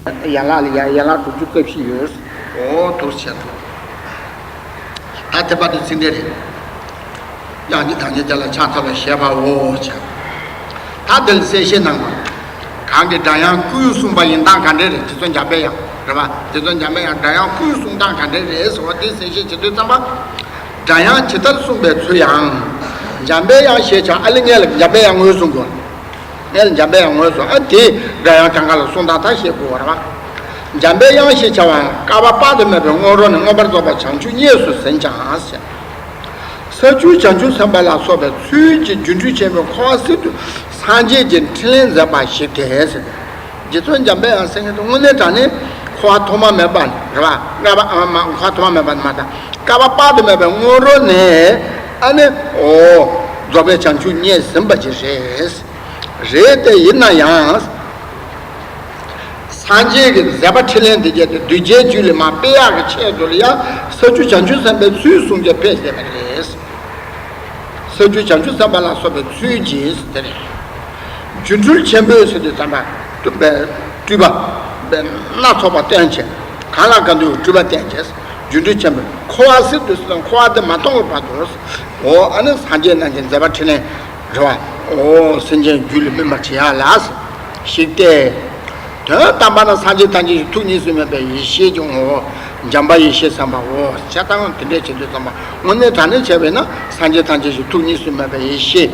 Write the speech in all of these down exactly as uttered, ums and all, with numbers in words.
ཡན་ལག་ལ་ཡ་ཡན་ལག་དྲུག་ཅུ་རྩ་བཞི་ཡོད། འོ་དུ་བྱས་ཏེ། ད་དེ་པ་དེ་ཚིག་འགྲེལ་རེད། དབྱངས་ཀྱི་གདངས་ཀྱི་དེ་ལ་ཕྱག་འཚལ་ལོ་ཞེས་པའོ། བྱས། ད་དེ་ལ་གསལ་བཤད་གནང་བ། གང་གི་སྒྲ་དབྱངས་སྐུའི་གསུངས་པ་ཡིན་སྟངས་ག་འདྲ་རེད། རྗེ་བཙུན་འཇམ་པའི་དབྱངས་རེད་པ། རྗེ་བཙུན་འཇམ་པའི་དབྱངས་སྒྲ་དབྱངས་སྐུའི་གསུང་སྟངས་ག་འདྲ་རེད་ཟེར་བ་དེ་གསལ་བཤད་བྱེད་དུས་ཙམ་པ། སྒྲ་དབྱངས་ཇི་ལྟར་གསུངས་པའི་ཚུལ་ཡང་། འཇམ་པའི་དབྱངས་ཞེས་བྱ་བ་ཨ་ལི་ངེད་ལ་འཇམ་པའི་དབྱངས་ངོས་བཟུང་དགོས། ངེད་ལ་འཇམ་པའི་དབྱངས་ངོས་བཟུང་ཨ་དེ་སྒྲ་དབྱངས་གང་ག་ལ་གསུང་སྟངས་ད་བཤད་དགོས་པ་རེད་པ། འཇམ་པའི་དབྱངས་ཞེས་བྱ་བ་ཡང་བསྐལ་པ་དཔག་ཏུ་མེད་པའི་སྔོན་རོལ་ནས་མངོན་པར་རྫོགས་པར་བྱང་ཆུབ་བརྙེས་སུ་ཟིན་ཀྱང་ཟེར། ས་བཅུའི་བྱང་ཆུབ་སེམས་དཔའ་ལ་སོགས་པའི་ཚུལ་གྱིས་སྒྱུ་འཕྲུལ་ཆེན་པོའི་འཁོར་བ་སྲིད་དུ་སངས་རྒྱས་ཀྱི་འཕྲིན་ལས་མཛད་པ་ཞིག་སྟེ་ཟེར། རྗེ་བཙུན་འཇམ་པའི་དབྱངས་ཟེར་མཁན་དེ་དངོས་གནས་དྲང་གནས་འཁོར་བ་ཐོག་མ་མེད་པ་ནས་རེད་པ། བསྐལ་པ་ཨ་མ་འཁོར་བ་ཐོག་མ་མེད་པ་ནས་མ་དང་བསྐལ་པ་དཔག་ཏུ་མེད་པའི་སྔོན་རོལ་ནས་ཨ་ནི་འོ་རྫོགས་པའི་བྱང་ཆུབ་བརྙེས་ཟིན་པ་ཅིག་རེད། རེད་དེ་ཡིན་ན་ཡང་། སངས་རྒྱས་ཀྱི་མཛད་པ་འཕྲིན་ལས་འདི་བརྒྱད་དེ་གདུལ་བྱའི་རྒྱུད་ལ་མར་སྤེལ་ཡག་གི་ཆེད་དུ་ལ་ཡང་ས་བཅུ་བྱང་ཆུབ་སེམས་དཔའི་ཚུལ་གསུང་རྒྱུ་ཕལ་ཆེར་མེད་པ་རེད། ས་བཅུ་བྱང་ཆུབ་སེམས་དཔའ་ལ་སོགས་པའི་ཚུལ་གྱིས་དེ་རེད། སྒྱུ་འཕྲུལ་ཆེན་པོའི་ཟེར་དུས་ཙམ་པ་སྤྲུལ་པ་སྤྲུལ་པ་སྣ་ཚོགས་པ་སྟོན་བྱས། གང་ལ་གང་འདུལ་སྤྲུལ་པ་སྟོན་བྱས། སྒྱུ་འཕྲུལ་ཆེན་པོའི་འཁོར་བ་སྲིད་དུ་སྲིད་དང་འཁོར་བ་དེ་མ་སྟོངས་པའི་བར་དུ། འོ་ཨ་ནི་སངས་རྒྱས་རྣམས་ཀྱི་མཛད་པ་འཕྲིན་ལས། རེད་པ། འོ་སེམས་ཅན་རྒྱུད་ལ་སྨིན་པར་བྱེད་ཡ་ལ་ཞིག་སྟེ། དོན་དམ་པ་ན་སངས་རྒྱས་ཐམས་ཅད་ཀྱི་ཐུགས་གཉིས་སུ་མེད་པའི་ཡེ་ཤེས་ཀྱི་ངོ་བོ་འཇམ་པ་ཡེ་ཤེས་སེམས་དཔའོ། བྱས་ཙང་དེ་འདྲས་བྱེད་དུས་ཙམ་པ་དངོས་གནས་དྲང་གནས་བྱས་པས་ན་སངས་རྒྱས་ཐམས་ཅད་ཀྱི་ཐུགས་གཉིས་སུ་མེད་པའི་ཡེ་ཤེས།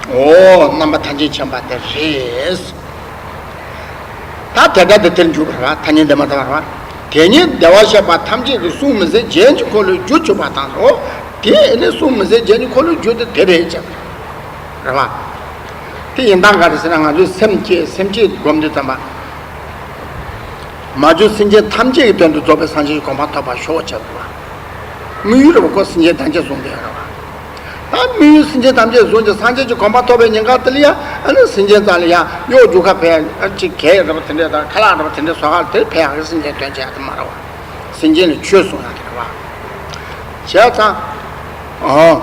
འོ་རྣམ་པ་ཐམས་ཅད་མཁྱེན་པ་དེ་རེད། ད་དེ་ལྟར་དེ་དེར་འཇུག་པར་བ་ཐ་སྙད་འདས་མ་ཐག་པར་བ། དེ་ཉིད་བདེ་བར་གཤེགས་པ་ཐམས་ཅད་ཀྱི་གསུང་མི་ཟད་རྒྱན་གྱི་འཁོར་ལོའི་རྒྱུ་གྱུར་པ་དང་འོ། དེ་ནི་གསུང་མི་ཟད་རྒྱན་གྱི་འཁོར་ལོའི་རྒྱུ་དེ་དེ་རེད་ཅེས། རེད་པ། དེ་ཡིན་སྟངས་ག་རེ་ཟེར་ན་ང་ཚོའི་སེམས་བསྐྱེད་སེམས་བསྐྱེད་སྒོམ་དུས་ཙམ་པ། མ་གྱུར་སེམས་ཅན་ཐམས་ཅད་ཀྱི་དོན་དུ་རྫོགས་པའི་སངས་རྒྱས་ཀྱི་གོ་འཕང་ཐོབ་པར་ཤོག་ཅེས་པ། དམིགས་ཡུལ་རེད་པ་ཁོ་སེམས་ཅན་ཐམས་ཅད་བཟུང་དེ་རེད་པ། ད་དམིགས་ཡུལ་སེམས་ཅན་ཐམས་ཅད་བཟུང་ཅིང་སངས་རྒྱས་ཀྱི་གོ་འཕང་ཐོབ་པའི་ཉེན་ཁ་དེ་ལ་ཡང་ཨ་ནི་སེམས་ཅན་རྩ་ལ་ཡང་གཡོ་སྒྱུ་ཁ་ཕལ་ཨ་ཅིག་གས་རེད་པ་དེ་འདྲས་དང་ཁ་ལག་རེད་པ་དེ་འདྲས་བཟོ་ཁ་ལ་དེར་ཕལ་ཡག་གི་སེམས་ཅན་དོན་བྱས་ཡག་དེ་མ་རེད་པ། སེམས་ཅན་ལ་ཆོས་གསུང་ཡག་དེ་རེད་པ། བྱས་ཙང་། ཨོ།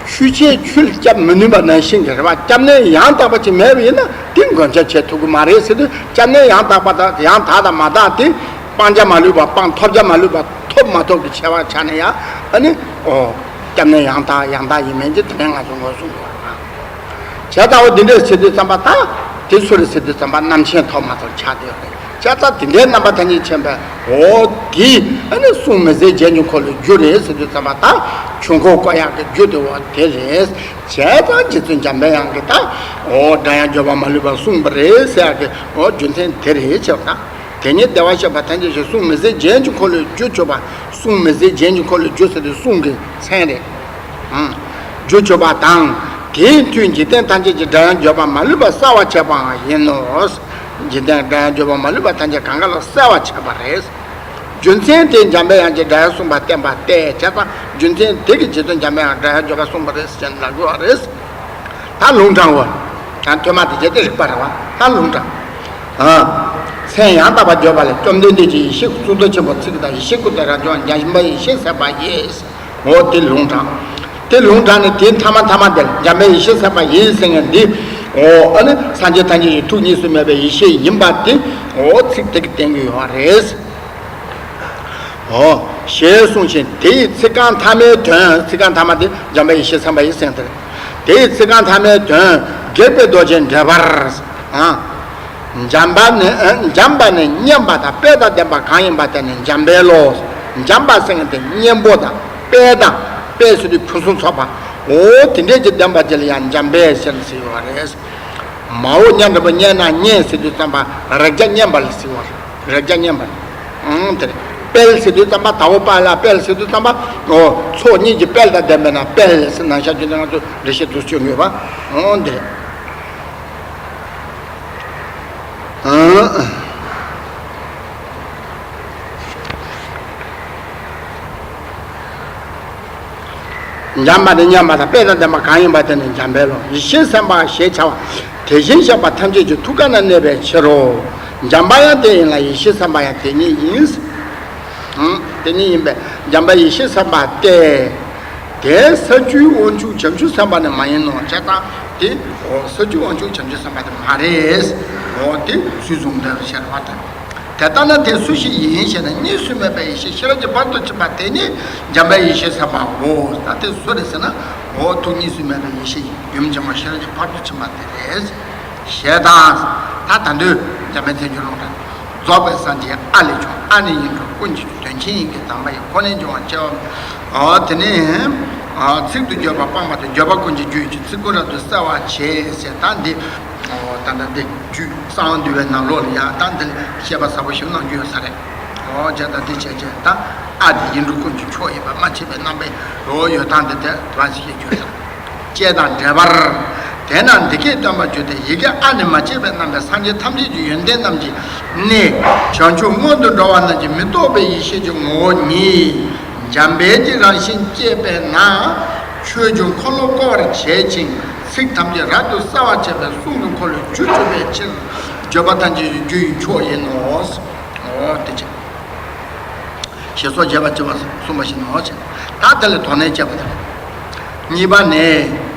ཆུ་ཆེན་ཆུ་ལ་བསྐྱབ་མི་ནུས་པ་ནང་བཞིན་གྱི་རེད་པ། སྐྱབས་གནས་ཡང་དག་པ་ཅིག་མེད་པ་ཡིན་ན་དེ་མགོན་སྐྱབས་བྱེད་ཐུབ་ཀྱི་མ་རེད་ཟེར་དུས་སྐྱབས་གནས་ཡང་དག་པ་དང་ཡང་དག་དང་མ་དག་དེ་སྤང་བྱ་མ་ལུས་པ་སྤང་ཐོབ་བྱ་མ་ལུས་པ་ཐོབ་མ་ཐོབ་ཀྱི་ཆེ་བ་ཆ་ནས་ཡང་ཨ་ནི་ཨོ། སྐྱབས་གནས་ཡང་དག་ཡང་དག་ཡིན་མིན་གྱི་དེ་ནས་ང་ཚོ་ངོས་བཟུང་དགོས་རེད་པ། བྱས་ཙང་འོ་འདི་འདྲས་བྱེད་དུས་ཙམ་པ་དང་དེ་སུ་རེད་ཟེར་དུས་ཙམ་པ་རྣམ་མཁྱེན་ཐོག་མ་ཐོག་ཆགས་བསྡད་ཡོད་རེད། བྱས་ཙང་དེ་འདྲའི་རྣམ་པ་ཐམས་ཅད་མཁྱེན་པའི་འོ་དེ་ཨ་ནི་གསུང་མི་ཟད་རྒྱན་གྱི་འཁོར་ལོའི་རྒྱུ་རེད་ཟེར་དུས་ཙམ་པ་དང་ཆོས་འཁོར་བསྐོར་ཡག་གི་རྒྱུ་དེ་འོ་དེ་རེད། བྱས་ཙང་རྗེ་བཙུན་འཇམ་པའི་དབྱངས་ཀྱིས་ད་འོ་སྒྲ་དབྱངས་བརྗོད་པ་མ་ལུས་པ་གསུངས་པ་རེད་ཟེར་ཡག་གི་འོ་རྒྱུ་མཚན་དེ་རེད་བྱས་པ་དང་། དེ་ཉིད་བདེ་བར་གཤེགས་པ་ཐམས་ཅད་ཀྱི་གསུང་མི་ཟད་རྒྱན་གྱི་འཁོར་ལོའི་རྒྱུ་གྱུར་པ། གསུང་མི་ཟད་རྒྱན་གྱི་འཁོར་ལོའི་རྒྱུ་ཟེར་དུས་གསུང་གི་མཚན་རེད། ཨང་། རྒྱུ་གྱུར་པ་དང་། དེའི་མཐུས་འཇིག་རྟེན་ཐམས་ཅད་ཀྱི་སྒྲ་དབྱངས་བརྗོད་པ་མ་ལུས་པ་གསལ་བར་བྱེད་པའང་ཡིན་ནོ། འཇིག་རྟེན་སྒྲ་དབྱངས་བརྗོད་པ་མ་ལུས་པ་ཐམས་ཅད་གང་ག་ལ་གསལ་བར་བྱེད་པ་རེད། རྒྱུ་མཚན་དེ་འཇམ་པའི་དབྱངས་ཀྱིས་སྒྲ་དབྱངས་གསུངས་པ་བསྟན་པ་སྟེ་བྱས་ཙང་རྒྱུ་མཚན་དེ་གིས་རྗེ་བཙུན་འཇམ་པའི་དབྱངས་སྒྲ་དབྱངས་བརྗོད་པ་གསུངས་པ་རེད་ཟེར་ནས་ལབ་དགོས་པ་རེད། ད་ལུང་དྲངས་པ། ད་ཐོས་མ་དེ་བྱས་ཏེ་རིགས་པ་རེད་པ། ད་ལུང་དྲངས། ཨ། མཚན་ཡང་དག་པར་བརྗོད་པ་ལས་བཅོམ་ལྡན་འདས་ཀྱི་ཡེ་ཤེས་གཙུག་ཏོར་ཆེན་པོ་ཚིག་དང་ཡེ་ཤེས་སྐུ་དང་རང་བྱུང་འཇམ་པའི་ཡེ་ཤེས་སེམས་དཔའ་ཡིས། འོ་དེ་ལུང་དྲངས། དེ་ལུང་དྲངས་ནས་དེའི་མཐའ་མ་མཐའ་མ་དེར་འཇམ་པའི་ཡེ་ཤེས་སེམས་དཔའ་ཡིས་ཟེར་མཁན་འདི། འོ་ཨ་ནི་སངས་རྒྱས་ཐམས་ཅད་ཀྱི་ཐུགས་གཉིས་སུ་མེད་པའི་ཡེ་ཤེས་ཡིན་པ་དེ། འོ་ཚིག་དེ་གིས་བསྟན་གྱི་ཡོད་རེད། འོ། ཞེས་གསུངས་ཤིང་དེ་ཡི་ཚིག་རྐང་ཐ་མའི་དོན། ཚིག་རྐང་ཐ་མ་དེ་འཇམ་པའི་ཡེ་ཤེས་སེམས་དཔའ་ཡིས་གསུངས་ཏེ། དེ་ཡི་ཚིག་རྐང་ཐ་མའི་དོན་སྒེག་པའི་རྡོ་རྗེ་འགྲེལ་པར། ཨ། འཇམ་པ་ནི་འཇམ་པ་ནི་མཉེན་པ་དང་དཔལ་དང་ལྡན་པ་གང་ཡིན་པ་དེ་ནི་འཇམ་དཔལ་ལོ། འཇམ་པ་ཟེར་མཁན་དེ་གཉེན་པོ་དང་དཔལ་དང་དཔལ་ཟེར་དུས་ཕུན་སུམ་ཚོགས་པ། འོ་དེ་འདྲས་ཀྱི་ལྡན་པ་དེ་ལ་ཡང་འཇམ་དཔལ་ཟེར་ནས་ཟེར་བ་རེད། མ་འོངས་མཉམ་རུབ་པ་མཉེན་ན་མཉེན་ཟེར་དུས་ཙམ་པ་རེག་བྱ་མཉེན་པ་ལ་ཟེར་བ་རེད། རེག་བྱ་མཉེན་པ། ཨང་དེ་རེད། དཔལ་ཟེར་དུས་ཙམ་པ་དྭོགས་པ་ལ་དཔལ་ཟེར་དུས་ཙམ་པ། འོ་ཚོགས་གཉིས་ཀྱི་དཔལ་དང་ལྡན་པས་ན་དཔལ་ཟེར་ན་ཤ་རྒྱུ་ནི་ང་ཚོ་འགྲེལ་བཤད་དུ་སྤྱོད་ངེས་པ། ཨང་དེ་རེད། ཨང་། འཇམ་པ་ནི་མཉེན་པ་དང་དཔལ་དང་ལྡན་པ་གང་ཡིན་པ་དེ་ནི་འཇམ་དཔལ་ལོ། ཡེ་ཤེས་སེམས་དཔའ་ཞེས་བྱ་བ་དེ་བཞིན་གཤེགས་པ་ཐམས་ཅད་ཀྱི་ཐུགས་ཀ་ན་གནས་པའི་ཕྱིར་རོ། འཇམ་པ་ཡང་དེ་ཡིན་ལ་ཡེ་ཤེས་སེམས་དཔའ་ཡང་དེ་ཉིད་ཡིན། ཨང་། དེ་ཉིད་ཡིན་པས་འཇམ་དཔལ་ཡེ་ཤེས་སེམས་དཔའ་སྟེ། དེ་ས་བཅུའི་དབང་ཕྱུག་བྱང་ཆུབ་སེམས་དཔའ་ནི་མ་ཡིན་ནོ། བྱས་ཙང་དེ་འོ་ས་བཅུའི་དབང་ཕྱུག་བྱང་ཆུབ་སེམས་དཔའ་དེ་མ་རེད། འོ་དེ་ཚུལ་བཟུང་དེར་ཤར་བ་དང་། དེ་ལྟ་ན་དེ་སུ་ཞིག་ཡིན་ཞེ་ན། གཉིས་སུ་མེད་པའི་ཡེ་ཤེས་ཤེས་རབ་ཀྱི་བར་དུ་ཕྱིན་པ་དེ་ཉིད་འཇམ་དཔལ་ཡེ་ཤེས་ཟེར་བའོ། ད་དེ་སུ་རེད་ཟེར་ན། འོ་ཐུགས་གཉིས་སུ་མེད་པའི་ཡེ་ཤེས་ཡུམ་ཆེན་མོ་ཤེས་རབ་ཀྱི་བར་དུ་ཕྱིན་པ་དེ་རེད། ཞེས་དང་། ད་ད་དུས་འཇམ་དཔལ་མཚན་བརྗོད་ལུང་དྲངས། རྫོགས་པའི་སངས་རྒྱས་ཨ་ལས་བྱུང་། ཨ་ནི་ཡིན་གྲུབ་ཀུན་གྱི་རྒྱུ། དོན་ཆེན་ཡིན་གྱི་དམ་པ་ཡི། ཁོ་ནས་འབྱུང་བ་བྱེ་བ། འོ་དེ་ནས་ཚིག་ཏུ་བརྗོད་པ་སྤངས་པ་དང་། བརྗོད་པ་ཀུན་གྱི་རྒྱུ་ཡིན་གྱི། ཚིག་ཀུན་རབ་ཏུ་གསལ་བར་བྱེད་ཟེར། ད་འདི་འོ་ད་ལྟ་འདི་རྒྱུད་གསང་བ་འདུས་པའི་ནང་ལོགས་ལ་ཡང་ད་འདི་ལ་བཤད་པ་ཟབ་པོ་ཞིག་གནང་རྒྱུ་ཡོད་ས་རེད། འོ་བྱས་ཙང་འདི་བྱས་བྱས་ད་ཨ་འདི་ཡིན་གྲུབ་ཀུན་གྱི་མཆོག་ཡིན་པ་མ་ཕྱིན་པའི་རྣམ་པའི་འོ་ཡོད་སྟངས་འདི་དེ་དོན་ཞིག་བཤད་རྒྱུ་ཡོད་ས་རེད། ཅེས་དང་འབྲེལ་པར། དེས་ན་འདི་སྐད་སྟོན་པར་འགྱུར་ཏེ། ཡི་གེ་ཨ་ནི་མ་སྐྱེས་པའི་རྣམ་པའི་སངས་རྒྱས་ཐམས་ཅད་ཀྱི་ཡོན་ཏན་རྣམས་ཀྱི་གནས་བྱང་ཆུབ་མངོན་དུ་འགྲོ་བ་རྣམས་ཀྱི་མི་རྟོག་པའི་ཡེ་ཤེས་ཀྱི་ངོ་བོ་ཉིད་འཇམ་དཔལ་གྱི་རང་བཞིན་སྐྱེས་པས་ན། ཆོས་ཀྱི་འཁོར་ལོ་བསྐོར་བར་བྱེད་ཅིང་། ཚིག་ཐམས་ཅད་རབ་ཏུ་གསལ་བར་བྱེད་པའི་གསུང་གི་འཁོར་ལོའི་རྒྱུར་གྱུར་པའི་ཕྱིར། བརྗོད་པ་ཐམས་ཅད་ཀྱི་རྒྱུ་ཡི་མཆོག་ཡིན་ནོ། འོ་དེ་ཅི། ཞེས་སོགས་རྒྱས་པར་བྱ་བ་གསུངས་པ་བཞིན་ནོ། ད་དེ་ལ་དོགས་གནས་བཅད་པ་དང་། གཉིས་པ་ནི།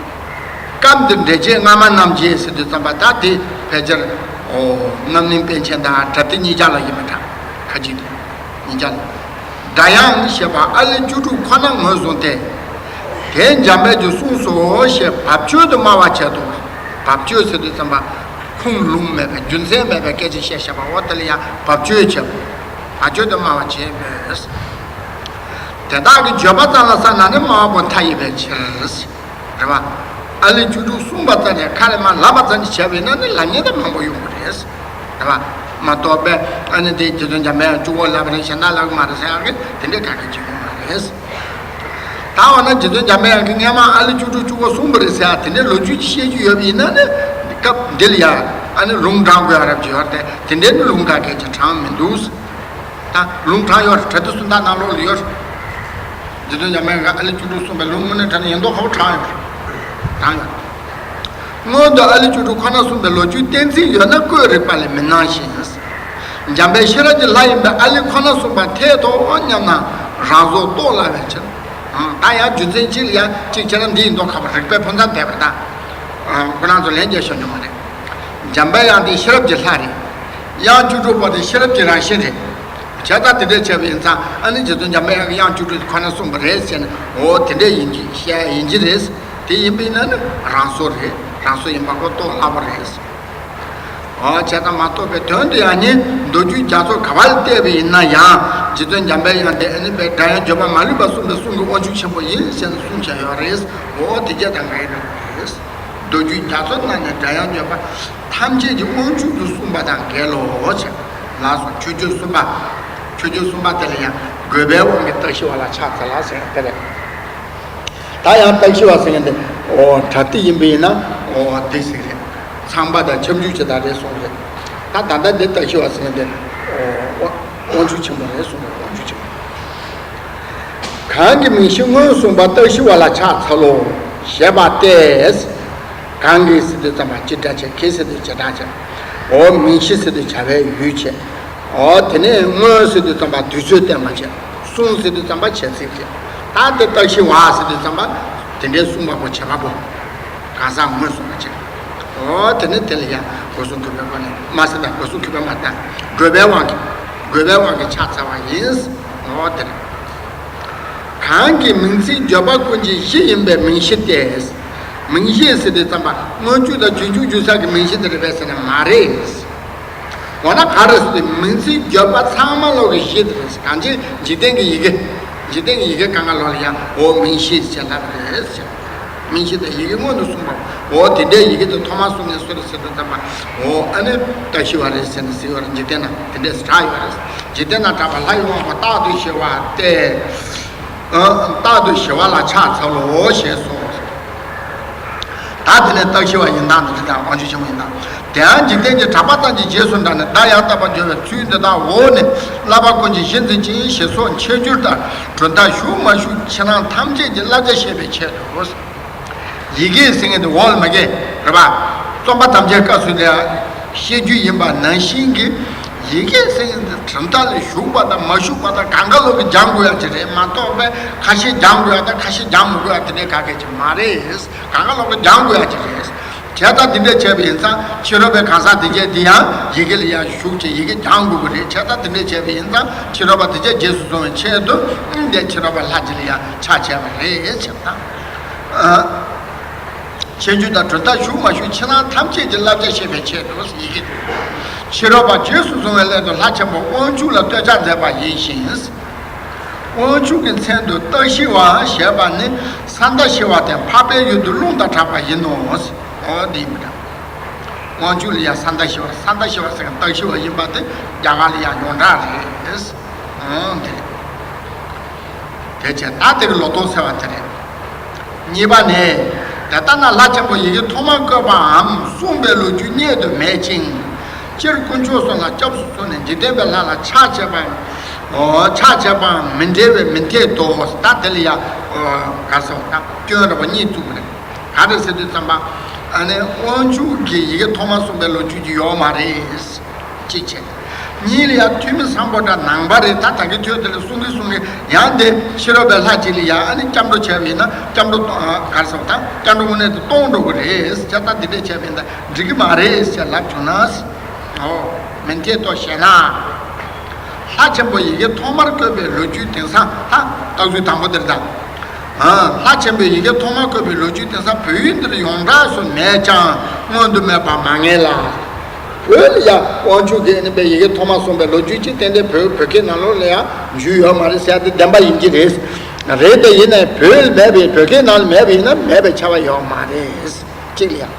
སྐབས་འདིར་འགྲེལ་བྱེད་སྔ་མ་རྣམས་ཀྱི་ཟེར་དུས་ཙམ་པ། ད་དེ་ཕལ་ཆེར་འོ་རྣམ་གླིང་པཎ་ཆེན་དང་པྲ་ཏི་གཉིས་ཆ་ལ་ཡིན་པ་འདྲ། ཁ་ཅིག་གཉིས་ཆ་ལ། སྒྲ་དབྱངས་ཞེས་པ་ཨ་ལི་བཅུ་དྲུག་ཁོ་ན་ངོས་བཟུང་སྟེ། དེ་འཇམ་དཔལ་གྱིས་གསུངས་སོ་ཞེས་བབ་ཅོལ་དུ་སྨྲ་བ་བྱེད་དོ། བབ་ཅོལ་ཟེར་དུས་ཙམ་པ། ཁུངས་ལུང་མེད་པའི་རྒྱུ་མཚན་མེད་པའི་སྐད་ཆ་བཤད་བཞག་པ། འོ་དེ་ལ་ཡང་བབ་ཅོལ་བྱེད་པ། བབ་ཅོལ་དུ་སྨྲ་བ་བྱེད་པས། དེ་དག་གི་བརྗོད་པ་ཙམ་ལ་བསམས་ན་ནི་སྨྲ་བ་པོ་མཐའ་ཡས་པའི་ཕྱིར། རེད་པ། ཨ་ལི་བཅུ་དྲུག་གསུངས་པ་ཙམ་ནས་ཁ་ལས་མར་ལབ་པ་ཙམ་ཞིག་བྱས་པ་ཡིན་ན་ནི་ལབ་མཁན་དེ་མང་པོ་ཡོང་གི་རེད། རེད་པ། མ་གཏོགས་པའི་ཨ་ནི་དེ་རྗེ་བཙུན་འཇམ་དཔལ་དབྱངས་གཅིག་པོ་ལབ་པ་རེད། གཞན་དག་ལབ་ཀྱི་མ་རེད་ཟེར་ཡག་གི་དེ་འདྲའི་ག་གེ་ཅིག་ཡོང་མ་རེད། ད་འོ་ན་རྗེ་བཙུན་འཇམ་དཔལ་དབྱངས་ཀྱིས་སྔས་མ་ཨ་ལི་བཅུ་དྲུག་གཅིག་པོ་གསུངས་པ་རེད་ཟེར་ཡག་དེ་འདྲའི་ལོ་རྒྱུས་ཅིག་བཤད་རྒྱུ་ཡོད་པ་ཡིན་ན་ནི། སྐབས་འདི་ལ་ཡང་ཨ་ནི་ལུང་དྲངས་དགོས་ཡག་རབ་ཅིག་ཡོད་རེད་དེ། དེ་འདྲའི་ནི་ལུང་ག་གེ་ཅིག་དྲངས་མི་འདུག། ད་ལུང་དྲངས་ཡོད་རེད། པྲ་ཏི་སུ་ཏ་ནང་ལོགས་ལ་ཡོད་རེད། རྗེ་བཙུན་འཇམ་དཔལ་དབྱངས་ཀྱིས་ཨ་ལི་བཅུ་དྲུག་གསུངས་པའི་ལུང་དངོས་གནས་དྲང་གནས་ཡིན་མདོག་ཁ་པོ་དྲངས་ཡོད་རེད། དྲངས་ཡོད་རེད། སྔོན་དུ་ཨ་ལི་བཅུ་དྲུག་ཁོ་ན་གསུངས་པའི་ལོ་རྒྱུས་གཏན་ཚིགས་ཡོད་ན་བཀོད་རིགས་པ་ལས་མི་སྣང་ཞིང་། འཇམ་དཔལ་ཤེས་རབ་ཀྱི་ལྷ་ཡིན་པས་ཨ་ལི་ཁོ་ན་གསུངས་པ་འཐད་དོ་སྙམ་ན་རང་བཟོ་རྟོགས་སླ་བའི་ཕྱིར། ད་ཡང་རྒྱུ་མཚན་གཅིག་ལ་ཡང་གཅིག་བྱས་ན་འདི་ཡིན་མདོག་ཁ་པོ་རིགས་པའི་ཕུང་མཚམས་བསྡད་པ་དང་། ཁོ་རང་ཚོ་ལན་རྒྱག་ཤོར་ཉོ་མ་རེད། འཇམ་དཔལ་དབྱངས་དེ་ཤེས་རབ་ཀྱི་ལྷ་རེད། དབྱངས་བཅུ་དྲུག་པོ་དེ་ཤེས་རབ་ཀྱི་རང་བཞིན་རེད། བྱས་ཙང་དེ་འདྲ་བྱས་པ་ཡིན་ཙང་ཨ་ནི་རྗེ་བཙུན་འཇམ་དཔལ་དབྱངས་ཀྱིས་དབྱངས་བཅུ་དྲུག་ཁོ་ན་གསུངས་པ་རེད་ཟེར་ནས། འོ་དེ་འདྲ་ཡིན་གྱི་བཤད་ཡིན་གྱི་རེད། དེ་ཡིན་པ་ཡིན་ན་ནི་རང་བཟོ་རེད། རང་བཟོ་ཡིན་པ་ཁོ་རྟོགས་སླ་པོ་རེད། འོ་བྱས་ཙང་མ་རྟོགས་པའི་དོན་དུ་ཡང་ནི་མདོ་རྒྱུད་རྒྱ་མཚོ་ག་པ་ལ་བལྟས་པ་ཡིན་ན་ཡང་རྗེ་བཙུན་འཇམ་དཔལ་དབྱངས་དེ་ཨ་ནི་པའི་སྒྲ་དབྱངས་བརྗོད་པ་མ་ལུས་པ་གསུངས་པའི་གསུང་གི་དབང་ཕྱུག་ཆེན་པོ་ཡིན་ཟེར་ནས་གསུངས་བཞག་ཡོད་རེད། འོ་དེ་སྐད་དང་འགལ་ཡོད་རེད། མདོ་རྒྱུད་རྒྱ་མཚོ་ནང་ནས་སྒྲ་དབྱངས་བརྗོད་པ་ཐམས་ཅད་ཀྱི་དབང་ཕྱུག་ཏུ་གསུངས་པ་དང་འགལ་ལོ་ཞེས། ལགས་སོ། མཆོད་བརྗོད་གསུམ་པ། མཆོད་བརྗོད་གསུམ་པ་དེ་ལ་ཡང་དགོས་པའི་དབང་གིས་རྟག་ཞི་བ་ལ་ཕྱག་འཚལ་ལ་ཟེར་ཡང་དེ་རེད། ད་ཡང་རྟག་ཞི་བ་ཟེར་མཁན་དེ་འོ་པྲ་ཏི་ཡིན་པ་ཡིན་ན་འོ་འདི་ཟེར་རེད། ཚངས་པ་དང་ཁྱབ་འཇུག་ཅིག་དང་རེད་གསུངས་རེད། ད་ད་ལྟ་འདི་རྟག་ཞི་བ་ཟེར་མཁན་དེ་འོ་དབང་ཕྱུག་ཆེན་པོ་རེད་གསུངས་རེད། དབང་ཕྱུག་ཆེན་པོ། གང་གིས་མིང་གཞི་སྔོན་གསུངས་པ་རྟག་ཞི་བ་ལ་ཕྱག་འཚལ་ལོ་ཞེས་པ་སྟེ། གང་གིས་ཟེར་དུས་ཙམ་པ་སྤྱི་སྒྲ་བྱས། གིས་ཟེར་དུས་བྱེ་བྲག་བྱས། འོ་མིང་གཞི་ཟེར་དུས་བྱ་བའི་ཡུལ་བྱས། འོ་དེ་ནས་སྔོན་ཟེར་དུས་ཙམ་པ་དུས་ཚོད་བསྟན་པ་བྱས། གསུངས་ཟེར་དུས་ཙམ་པ་བྱེད་ཚིག་བྱས། ད་དེ་རྟག་ཞི་བ་ཟེར་དུས་ཙམ་པ་དེ་འདྲའི་གསུངས་པ་པོ་བྱེད་པ་པོ། གང་ཟག་སྔོན་གསུངས་པ་བྱས། འོ་དེ་ནས་དེ་ལ་ཡང་སྒོ་གསུམ་གུས་པའི་སྒོ་ནས་མ་ཟེར་ན་སྒོ་གསུམ་གུས་པ་མ་བཏང་། དགོས་པའི་དབང་གིས། དགོས་པའི་དབང་གིས་ཕྱག་འཚལ་བ་ཡིན། འོ་དེ་རེད། གང་གི་མིང་ཚིག་བརྗོད་པ་ཀུན་གྱི་གཞི་ཡིན་པའི་མིང་གཞི་སྟེ། མིང་གཞི་ཟེར་དུས་ཙམ་པ་སྔོན་འཇུག་དང་རྗེས་འཇུག་འཇུག་ས་གི་མིང་གཞི་དེ་རེད་པས་ཟེར་ན་མ་རེད། འོ་ན་ག་རེ་ཟེར་དུས་མིང་ཚིག་བརྗོད་པ་ཚང་མ་ལོག་གི་གཞི་དེ་རེད། གང་ཅི་འཇིག་རྟེན་གྱི་ཡི་གེ། འཇིག་རྟེན་གྱི་ཡི་གེ་གང་ག་ལོག་ལ་ཡང་འོ་མིང་གཞི་ཟེར་ལབ་རེད་ཟེར། མིང་གཞི་དང་ཡི་གེ་སྔོན་དུ་གསུངས་པ། འོ་དེ་འདྲའི་ཡི་གེ་དེ་ཐོག་མར་གསུངས་ནས་སུ་རེད་ཟེར་དུས་ཙམ་པ། འོ་ཨ་ནི་རྟག་ཞི་བ་རེད་ཟེར་ནས་ཟེར་བ་རེད། འཇིག་རྟེན་ན་དེ་འདྲས་གྲགས་ཡོད་རེད། འཇིག་རྟེན་ན་གྲགས་པ་ལྷ་ཡི་དབང་པོ་རྟག་ཏུ་ཞི་བ་སྟེ། ཨ་རྟག་ཏུ་ཞི་བ་ལ་ཕྱག་འཚལ་ལོ་ཞེས་སོ། ད་དེ་ནས་རྟག་ཞི་བ་ཡིན་སྟངས་འདི་དང་དབང་ཕྱུག་ཆེན་པོ་ཡིན་སྟངས། དེ་ཡང་འཇིག་རྟེན་གྱི་གྲགས་པ་ཙམ་གྱི་རྗེས་སུ་འབྲངས་ནས་བརྡ་ཡང་དག་པར་འཇོག་པའི་ཚུལ་འདི་དག་འོག་ནས་བསླབ་པ་ཀུན་གྱི་གཞི་འཛིན་ཅིང་ཞེས་སོགས་འཆད་འགྱུར་ལྟར་གྲུབ་མཐའ་ཞུགས་མ་ཞུགས་ཕྱི་ནང་ཐམས་ཅད་ཀྱི་བསླབ་བྱ་བཤད་པའི་ཆེད་དུ། ཡི་གེ་ཟེར་མཁན་དེ་འོག་ལ་མ་གི་རེད་པ། རྩོམ་པ་དམ་བཅའི་སྐབས་སུ་ལ་བཤད་རྒྱུ་ཡིན་པ་ནང་བཞིན་གྱི། ཡི་གེ་ཟེར་མཁན་དེ་གྲུབ་མཐའ་ལ་ཞུགས་པ་དང་མ་ཞུགས་པ་དང་གང་ག་ལོག་གི་སྦྱང་དགོས་ཡག་ཅིག་རེད་མ་གཏོགས་པའི་ཁ་ཤས་སྦྱང་དགོས་ཡག་དང་ཁ་ཤས་སྦྱང་མི་དགོས་ཡག་དེ་འདྲའི་ག་གེ་ཅིག་མ་རེད། གང་ག་ལོག་གི་སྦྱང་དགོས་ཡག་ཅིག་རེད། བྱས་ཙང་དེ་འདྲས་བྱས་པ་ཡིན་ཙང་ཕྱི་རོལ་པའི་གང་ཟག་དེ་གྱད་དེ་ཡང་ཡི་གེ་ལ་ཡང་ཞུགས་ཀྱི་ཡི་གེ་སྦྱང་དགོས་ཀྱི་རེད། བྱས་ཙང་དེ་འདྲས་བྱས་པ་ཡིན་ཙང་ཕྱི་རོལ་པ་དེ་གྱད་རྗེས་སུ་བཟུང་བའི་ཆེད་དུ་འདས་ཕྱི་རོལ་པ་ལྷ་གཅིག་ལ་ཡང་ཆ་བྱས་པ་རེད་བྱས་ཙང་། ཆེ་འཇུག་དང་གྲུབ་མཐའ་ཞུགས་མ་ཞུགས་ཕྱི་ནང་ཐམས་ཅད་ཀྱི་བསླབ་བྱ་ཤེས་པའི་ཆེད་དུ་ཡི་གེ་ཕྱི་རོལ་པ་རྗེས་སུ་བཟུང་བའི་སླད་དུ་ལྷ་ཆེན་པོ་དབང་ཕྱུག་ལ་བསྟོད་ཕྱག་མཛད་པ་ཡིན་ཞིང་། དབང་ཕྱུག་གི་མཚན་དུ་སྟག་ཤི་བ་ཞེས་པ་ནི་ས་མཐའ་ཤི་བ་སྟེ་འཕགས་པའི་ཡུལ་དུ་རླུང་དང་འཁྲུགས་པ་ཡིན་ནོ། འོ་འདི་ཡིན་པ་འདྲ། དབང་ཕྱུག་ལ་ཡང་ས་མཐའ་ཤི་བ། ས་མཐའ་ཤི་བ་ཟེར་མཁན་སྟག་ཤི་བ་ཡིན་པ་དེ་རྒྱ་གར་ལ་ཡང་ཡོངས་གྲགས་རེད། འོ་འདི་རེད། དེ་བྱས་ད་དེ་གི་ལོ་ཏོག་ཟེར་བ་དེ་རེད། གཉིས་པ་ནི། དེ་ལྟ་ན་ལྷ་ཆེན་པོ་ཡི་གེ་ཐོག་མར་བཀོད་པའམ་གསུངས་པའི་ལོ་རྒྱུས་རྙེད་དུ་མེད་ཅིང་། སྤྱིར་དཀོན་མཆོག་གསུམ་ལ་སྐྱབས་སུ་སོང་ནས་འཇིག་རྟེན་པའི་ལྷ་ལ་ཕྱག་བྱས་པའམ། ཕྱག་བྱས་པའམ་མི་འབྲལ་བས་མི་འཐད་དོ། ད་དེ་ལ་ཡང་ག་རེ་ཟེར་བ་དང་སྐྱོན་ར་བ་གཉིས་བཙུགས་པ་རེད། ག་རེ་ཟེར་དུས་ཙམ་པ། ཨ་ནི་དབང་ཕྱུག་གིས་ཡི་གེ་ཐོག་མར་གསུངས་པའི་ལོ་རྒྱུས་ཀྱི་ཡོད་མ་རེད། གཅིག་བྱས། གཉིས་ལ་ཡང་ཐུ་མི་སམ་བྷོ་ཊ་ནང་པ་རེད། ད་ད་གི་ཐོས་དེ་ལ་གསུང་གི་གསུང་གི་ཡང་དེ་ཕྱི་རོལ་པའི་ལྷ་གཅིག་ལ་ཡང་ཨ་ནི་སྐྱབས་འགྲོ་བྱས་པ་ཡིན་ན་སྐྱབས་འགྲོ་ག་རེ་ཟེར་བ་དང་སྐྱབས་འགྲོ་དངོས་གནས་དུ་གཏོང་འགྲོ་གི་རེད། བྱས་ཙང་འདི་འདྲས་བྱས་པ་ཡིན་ན་འགྲིག་གི་མ་རེད་ཟེར་ལབ་བྱུང་ན། འོ། མི་འཐད་དོ་ཞེ་ན། ལྷ་ཆེན་པོ་ཡི་གེ་ཐོག་མར་བཀོད་པའི་ལོ་རྒྱུས་དེང་སང་ད་རྟགས་ཚུལ་དང་པོ་དེར་ད། ལྷ་ཆེན་པོའི་ཡི་གེ་ཐོག་མར་བཀོད་པའི་ལོ་རྒྱུས་དེང་སང་བོད་ཡུལ་འདིར་ཡོངས་གྲགས་སུ་མེད་ཀྱང་མངོན་དུ་མེད་པ་མ་ངེས་ལ། བོད་ལ་ཡང་དབང་ཕྱུག་གིས་ཨ་ནི་པའི་ཡི་གེ་ཐོག་མར་གསུངས་པའི་ལོ་རྒྱུས་ཅིག་ཏན་ཏན་བོད་བོད་སྐད་ནང་ལོགས་ལ་ཡང་འཇུས་ཡོད་མ་རེད་ཟེར་ཡ་དེ་བདེན་པ་ཡིན་གྱི་རེད། རེད་དེ་ཡིན་ནའི་བོད་ལ་མེད་པའི་བོད་སྐད་ནང་ལ་མེད་པ་ཡིན་ན་མེད་པའི་ཁྱབ་པ་ཡོད་མ་རེད། གཅིག་ལ་ཡང་།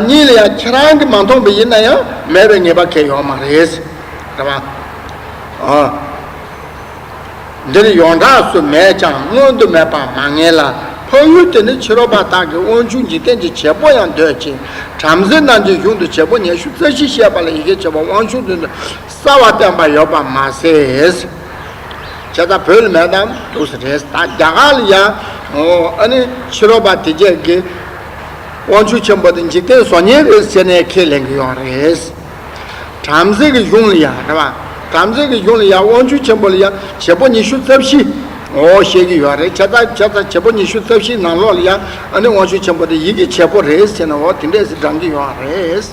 གཉིས་ལ་ཡང་ཁྱེད་རང་གིས་མ་མཐོང་པ་ཡིན་ན་ཡང་མེད་པའི་ངེས་པ་གང་ཡང་ཡོད་མ་རེད། རེད་པ། འདིར་ཡོངས་གྲགས་སུ་མེད་ཀྱང་མངོན་དུ་མེད་པ་མ་ངེས་ལ། འཕགས་ཡུལ་དེ་ནི་ཕྱི་རོལ་པ་དག་གིས་དབང་ཕྱུག་འཇིག་རྟེན་གྱི་བྱེད་པོ་ཡང་འདོད་ཅིང་། བྲམ་ཟེ་རྣམས་ཀྱི་གཞུང་དུ་བྱེད་པོ་ཉི་ཤུ་རྩ་བཞི་བཤད་པ་ལ་ཡི་གེ་བྱེད་པོ་དབང་ཕྱུག་མདུན་དུ་གསལ་བར་བསྟན་པ་ཡོད་པ་མ་ཟད། བྱས་ཙང་བོད་ལ་མེད་དམ་འདུག་ཟེར་རེད། ད་རྒྱ་གར་ལ་ཡང་ཨ་ནི་ཕྱི་རོལ་པ་དེ་གྱད་ཀྱིས་དབང་ཕྱུག་ཆེན་པོ་དེ་འཇིག་རྟེན་བཟོ་མཁན་རེད་ཟེར་ནས་ཁས་ལེན་གྱི་ཡོད་རེད། བྲམ་ཟེ་གི་གཞུང་ལ་ཡང་རེད་པ། བྲམ་ཟེ་གི་གཞུང་ལ་ཡང་དབང་ཕྱུག་ཆེན་པོ་ལ་ཡང་བྱེད་པོ་ཉི་ཤུ་རྩ་བཞི་འོ་བཤད་ཀྱི་ཡོད་རེད། བྱས་ཙང་བྱས་ཙང་བྱེད་པོ་ཉི་ཤུ་རྩ་བཞིའི་ནང་ལོགས་ལ་ཡང་ཨ་ནི་དབང་ཕྱུག་ཆེན་པོ་དེ་ཡི་གེ་བྱེད་པོ་རེད་ཟེར་ནས་འོ་དེ་འདྲས་སེ་བགྲང་གི་ཡོད་རེད།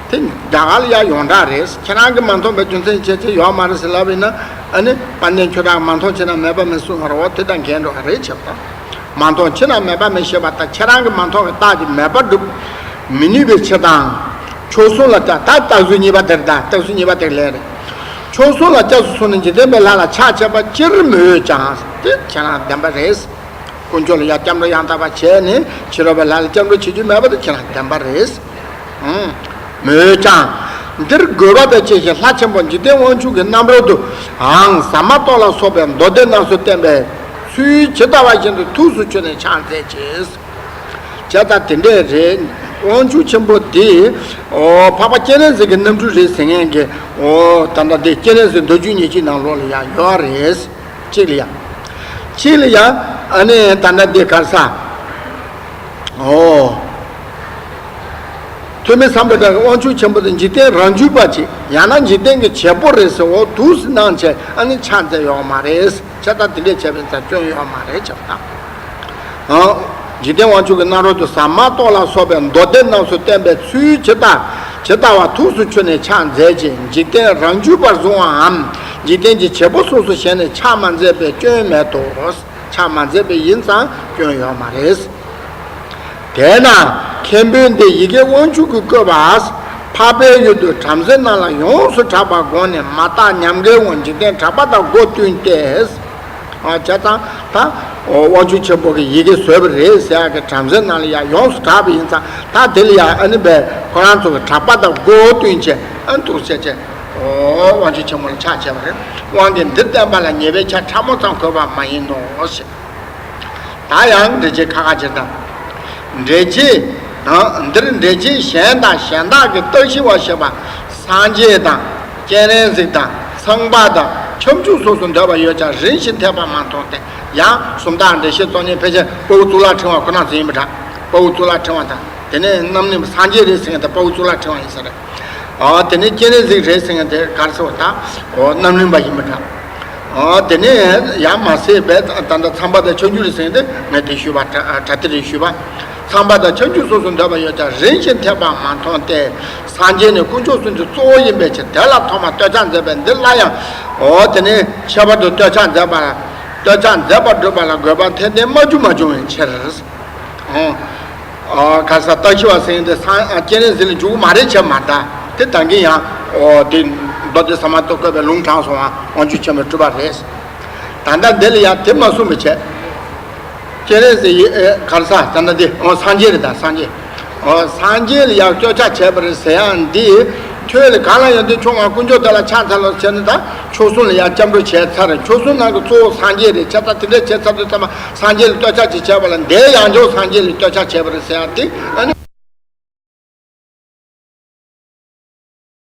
དེ་རྒྱ་གར་ལ་ཡང་ཡོངས་གྲགས་རེད། ཁྱེད་རང་གིས་མ་མཐོང་པའི་རྒྱུ་མཚན་བྱས་ཚེ་ཡོད་མ་རེད་ཟེར་ལབ་ཡིན་ན་ཨ་ནི་དཔལ་ལྡན་ཁྱོད་རང་མ་མཐོང་བྱས་ན་མེད་པ་མེད་གསུངས་པ་རེད། འོ་དེ་དང་འགལ་འགྲོ་བ་རེད་བྱས་པ། མ་མཐོང་ཕྱིར་ན་མེད་པ་མེད་ཤེས་པ་དང་ཁྱེད་རང་གིས་མ་མཐོང་བའི་རྟགས་ཀྱིས་མེད་པར་སྒྲུབ་མི་ནུས་པའི་ཕྱིར་དང་། མཆོག་གསུམ་ལ་ལྟ་ད་རྟགས་ཚུལ་གཉིས་པ་དེར་ལྟ་རྟགས་ཚུལ་གཉིས་པ་དེར་ལན་རེད། མཆོག་གསུམ་ལ་སྐྱབས་སུ་སོང་ནས་འཇིག་རྟེན་པའི་ལྷ་ལ་ཕྱག་བྱས་པ་སྤྱིར་མི་འོས་ཀྱང་དེ་ཁྱེད་རང་བདེན་པ་རེད། དཀོན་མཆོག་ལ་ཡང་སྐྱབས་འགྲོ་ཡང་དག་པ་བྱས་ནས་ཕྱི་རོལ་པའི་ལྷ་ལ་སྐྱབས་འགྲོ་བྱེད་རྒྱུ་མེད་པ་དེ་ཁྱེད་རང་བདེན་པ་རེད། མོས་ཀྱང་། འདིར་དགོས་པ་དང་བཅས་ཤིང་ལྷ་ཆེན་པོ་འཇིག་རྟེན་དབང་ཕྱུག་གི་རྣམ་རོལ་དུའང་ཟ་མ་ཏོག་ལ་སོགས་པའི་མདོ་སྡེ་རྣམས་སུ་བསྟན་པའི་ཚུལ་ཇི་ལྟ་བ་བཞིན་དུ་ཐུགས་སུ་ཆུད་ནས་ཕྱག་འཚལ་ཅིང་། བྱས་ཙང་དེ་འདྲས་རེད། དབང་ཕྱུག་ཆེན་པོ་འདི། འོ་འཕགས་པ་སྤྱན་རས་གཟིགས་ཀྱི་རྣམ་སྤྲུལ་རེད་ཟེར་མཁན་གྱི། འོ་ད་ལྟ་འདི་སྤྱན་རས་གཟིགས་མདོ་རྒྱུད་ཉེར་གཅིག་ནང་ལོགས་ལ་ཡང་ཡོད་རེད། གཅིག་ལ་ཡང་། གཅིག་ལ་ཡང་ཨ་ནི་ད་ལྟ་འདི་ག་རེ་ཟ། འོ། ཐོན་མི་བསམ་པའི་སྒང་གི་དབང་ཕྱུག་ཆེན་པོ་དེ་འཇིག་རྟེན་རང་རྒྱུད་པ་ཅིག་ཡང་ན་འཇིག་རྟེན་གྱི་བྱེད་པོ་རེད་ཟེར་འོ་འདུག་སེ་གནང་བྱས་ཨ་ནི་ཕྱག་འཚལ་ཡོད་མ་རེད། བྱས་ཙང་དེ་འདྲས་བྱས་པ་ཡིན་ཙང་སྐྱོན་ཡོད་མ་རེད་བྱས་པ་དང་། འཇིག་རྟེན་དབང་ཕྱུག་གི་རྣམ་རོལ་དུ་ཟ་མ་ཏོག་ལ་སོགས་པའི་མདོ་སྡེ་རྣམས་སུ་བསྟན་པའི་ཚུལ་ཇི་ལྟ་ཇི་ལྟ་བ་ཐུགས་སུ་ཆུད་ནས་ཕྱག་འཚལ་ཅིང་འཇིག་རྟེན་རང་རྒྱུད་པར་བཟུང་བའམ་འཇིག་རྟེན་གྱི་བྱེད་པོ་སོ་སོ་བྱས་ནས་ཕྱག་མ་འཚལ་བའི་སྐྱོན་མེད་དོ། ཕྱག་མ་འཚལ་བ་ཡིན་ཙང་སྐྱོན་ཡོད་མ་རེད། དེས་ན་མཁན་པོས་འདི་ཡི་གེ་དབང་ཕྱུག་གིས་བཀོད་པ། འཕགས་པའི་ཡུལ་དུ་བྲམ་ཟེ་རྣམས་ལ་ཡོངས་སུ་གྲགས་པར་དགོངས་ནས་མ་བརྟགས་ཉམས་དགའི་དབང་འཇིག་རྟེན་གྲགས་པ་དང་སྒོ་བསྟུན་ཏེ། བྱས་ཙང་ད་དབང་ཕྱུག་ཆེན་པོ་གིས་ཡི་གེ་བཟོས་པ་རེད་ཟེར་ཡག་གི་བྲམ་ཟེ་རྣམས་ལ་ཡང་ཡོངས་སུ་གྲགས་པ་ཡིན་ཙང་ད་དེ་ལ་ཡང་ཨ་ནི་བས་ཁོ་རང་ཚོ་གི་གྲགས་པ་དང་སྒོ་བསྟུན་བྱས་ཨ་ནི་འདུག་བྱས་བྱས་དབང་ཕྱུག་ཆེན་པོ་ལ་ཕྱག་བྱས་པ་རེད། དབང་གིས་འདིར་བསྟན་པ་ལ་ཉེས་པའི་ཆ་ཕྲ་མོ་ཙམ་འཁོད་པ་མ་ཡིན་ནོ་ཞེས། ད་ཡང་འགྲེལ་བྱེད་ཁ་ཁ་ཅིག་དང་། འགྲེལ་བྱེད། འདིར་འགྲེལ་བྱེད་གཞན་དང་གཞན་དག་གི་རྟགས་ཞི་བ་ཞེས་པ་སངས་རྒྱས་དང་སྤྱན་རས་གཟིགས་དང་ཚངས་པ་དང་ཁྱབ་འཇུག་སོགས་སུ་འདོད་པ་ཡོད་ཀྱང་རིམ་བཞིན་འཐད་པ་མ་མཐོང་སྟེ་ཡང་སུམ་རྟགས་འགྲེལ་བཤད་གཙོ་གཉེར་ཕལ་ཆེར་དཔའ་བོ་གཙུག་ལག་ཕྲེང་བ་ཁོ་ན་ཚོ་ཡིན་པ་འདྲ། དཔའ་བོ་གཙུག་ལག་ཕྲེང་བ་དང་དེ་ནས་རྣམ་གླིང་པ་སངས་རྒྱས་རེད་ཟེར་མཁན་དེ་དཔའ་བོ་གཙུག་ལག་ཕྲེང་བ་ཡིན་ས་རེད། ཨ་དེ་ནས་སྤྱན་རས་གཟིགས་རེད་ཟེར་མཁན་དེ་ག་རེ་ཟེར་བ་དང་། ཨོ་རྣམ་གླིང་པ་ཡིན་པ་འདྲ། ཨ་དེ་ནས་ཡང་མ་ཟད་པའི་ད་ལྟ་ཚངས་པ་དང་ཁྱབ་འཇུག་རེད་ཟེར་མཁན་དེ་ངས་དེ་ཞུས་པ་གྲ་གྲ་ཏི་རེད་ཞུས་པ། ཚངས་པ་དང་ཁྱབ་འཇུག་སོ་སོར་འདོད་པ་ཡོད་ཀྱང་རིམ་བཞིན་ཐེག་པ་མ་མཐོང་སྟེ། སངས་རྒྱས་ནི་དཀོན་མཆོག་གསུམ་གྱི་གཙོ་བོ་ཡིན་པའི་ཕྱིར། དེ་ལ་ཐོག་མར་བསྟོད་ཕྱག་མཛད་པས་འདི་སླར་ཡང་། འོ་དེ་ནས་ཁྱད་པར་དུ་བསྟོད་ཕྱག་མཛད་པ་ལ། བསྟོད་ཕྱག་མཛད་པར་སྒྲུབ་པ་ལ་དགོས་པ་ཐེག་ཆེན་མ་གྱུར་མ་བྱུང་བའི་ཕྱིར། ཨོ། ཨ་ག་ས་ལྟ་ཞིབ་པ་ཟེར་དེ་སང་ཨ་སྤྱན་རས་གཟིགས་ལ་འཇུག་གི་མ་རེད་བྱས་མ་གདའ། དེ་ད་གིན་ཡང་ཨོ་དེ་མདོ་སྡེ་ཟ་མ་ཏོག་བཀོད་པའི་ལུང་དྲངས་སོང་ང་། དབང་ཕྱུག་ཆེན་པོའི་སྤྲུལ་པ་རེད། ད་ལྟ་འདི་ལ་ཡང་དེ་མ་གསུངས་པ་བྱས། སྤྱན་རས་གཟིགས་ཡི་ཨེ་ག་རེ་ཟ་ད་ལྟ་འདི་ཨོ་སངས་རྒྱས་རེད། ད་སངས་རྒྱས། ཨོ་སངས་རྒྱས་ལ་ཡང་བསྟོད་ཕྱག་བྱས་པ་རེད་ཟེར་ཡང་འདི། ཐོས་ལ་གང་ལ་ཡང་འདི་ཆོས་ང་དཀོན་མཆོག་དེ་ལ་ཕྱག་འཚལ་ལོ་ཟེར་ནས་ད་མཆོག་གསུམ་ལ་ཡང་སྐྱབས་འགྲོ་བྱས་ཚར། མཆོག་གསུམ་ནང་གི་གཙོ་བོ་སངས་རྒྱས་རེད། བྱས་ཙང་དེ་འདྲ་བྱས་ཚར་དུས་ཙམ་པ་སངས་རྒྱས་ལ་བསྟོད་ཕྱག་ཅིག་བྱས་པ་ལ་འདིར་ཡང་བསྐྱར་སངས་རྒྱས་ལ་བསྟོད་ཕྱག་བྱས་པ་རེད་ཟེར་ཡང་འདི། ཨ་ནི།